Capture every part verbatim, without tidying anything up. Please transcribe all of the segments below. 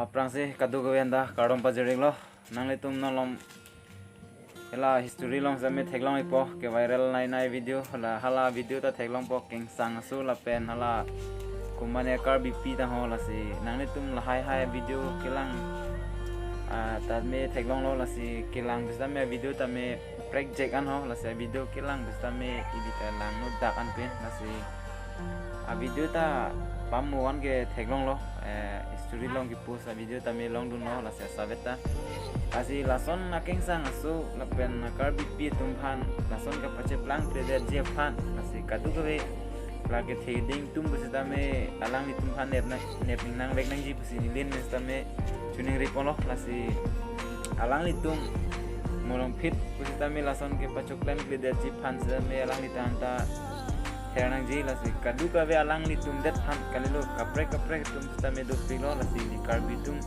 Aphrangsi kadokave anta kardom pajir-iklo. Nanglitum non malom hala history along sitame theklong-ikpo, ke viral nai nai video, hala, hala video ta theklongpo, Kengsang aso lapen hala komatne Karbipi ta ho, lasi nanglitum lahai hai video kelang, ah, tame theklonglo, lasi kelang pusitame video tame prekjak an ho, lasi video kelang pusitame ili ta langno dak an pen, lasi a video ta pamo an ke theklonglo, eh, history along kepost a video tame longdunlo, lasi asavet ta. Lasi lason a Kengsang aso lapen a Karbipi atum aphan lason kapacheplang kledetji aphan, lasi kadokave la kethe ding atum pusitame alanglitum aphan nep nang, nep ning nangvek nangji pusi neli pen sitame choningri ponlo, lasi alanglitum malomphit pusitame lason kepachoklem kledetji aphan sitame alanglitum anta her nangji, lasi kadokave alanglitum det aphan kalilo, kaprek kaprek atum sitame dopiklo, lasi ili Karbi atum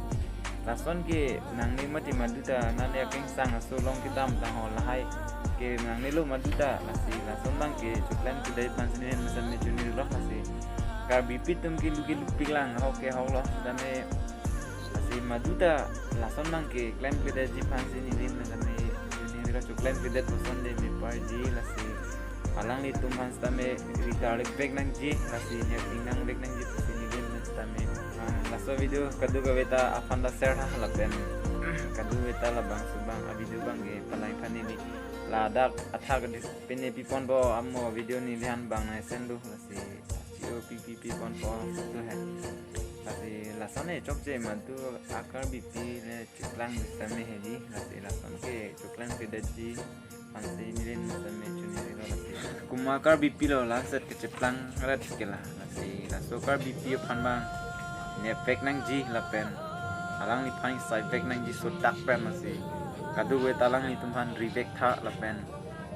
lason ke nangne mati, madu ta nangne a Kengsang aso along kedam ta ho, lahai ke nangnelo madu ta, lasi lason abang kechoklem kledetji aphansi neli pen sitame choningrilo, lasi Karbipi atum ke lu ke lupiklang, ahok ke ahoklo sitame, lasi madu ta lason abang keklem kledetji aphansi neli pen sitame choningrilo, choklem kledet puson de meparji, lasi alanglitum aphan sitame ri tarlek vek nangji, lasi nep ning nangvek nangji pusi neli pen sitame. Ah, laso video kadokave ta aphan ta share tha lapen kadokave ta labangso abang a video abang ke palangtha neli. Ladak athak di pine piponpo, amo video neli aphan bang nai send do, lasi chio pi pi piponpo tu hai. Lasi lason e chokche madu a Karbipi le chiklang sitame heji, lasi lason kechoklem kledetji aphansi neli pen sitame choningrilo, lasi komat Karbipi lo lason kecheplang rat ke la, lasi laso Karbipi aphan abang nepvek nangji lapen alangliphan isaivek nangji sodak pen, lasi kadokave ta alanglitum aphan rivek tha lapen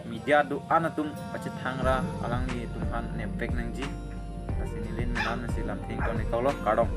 media do-an atum pachethang ra alanglitum aphan nepvek nangji, lasi neli pen sitame lamtheng kon-iklo, kardom.